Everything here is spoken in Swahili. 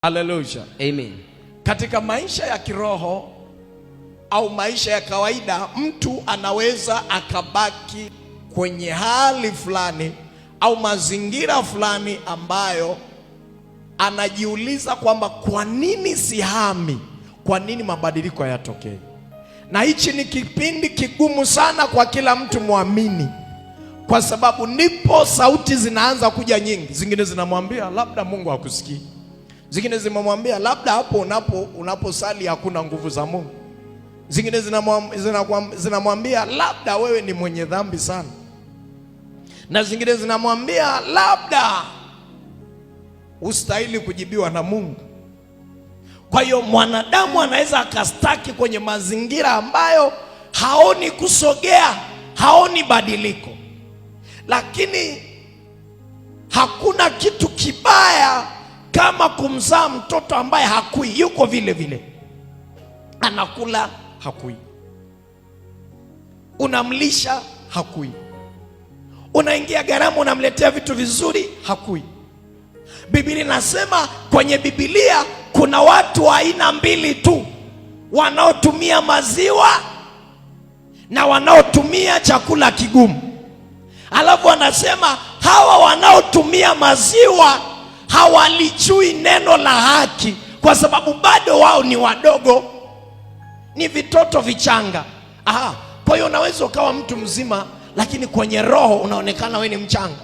Haleluya. Amen. Katika maisha ya kiroho au maisha ya kawaida, mtu anaweza akabaki kwenye hali fulani au mazingira fulani ambayo anajiuliza kwamba kwa nini sihami, kwa nini mabadiliko hayatokei? Na hichi ni kipindi kigumu sana kwa kila mtu mwamini, kwa sababu ndipo sauti zinaanza kuja nyingi. Zingine zinamwambia labda Mungu hakusikii, zingine zimemwambia labda hapo unaposali hakuna nguvu za Mungu, zingine zinamwambia labda wewe ni mwenye dhambi sana, na zingine zinamwambia labda hustahili kujibiwa na Mungu. Kwa hiyo mwanadamu anaweza akastaki kwenye mazingira ambayo haoni kusogea, haoni badiliko, lakini hakuna kitu kibaya kama kumzaa mtoto ambaye hakui, yuko vile vile, anakula hakui, unamlisha hakui, unaingia gharama, unamletea vitu vizuri hakui. Biblia inasema kwenye Biblia kuna watu wa aina mbili tu, wanaotumia maziwa na wanaotumia chakula kigumu. Alafu wanasema hawa wanaotumia maziwa hawalijui neno la haki, kwa sababu bado wao ni wadogo, ni vitoto vichanga. Aha, kwa hiyo unaweza ukawa mtu mzima, lakini kwenye roho unaonekana wewe ni mchanga.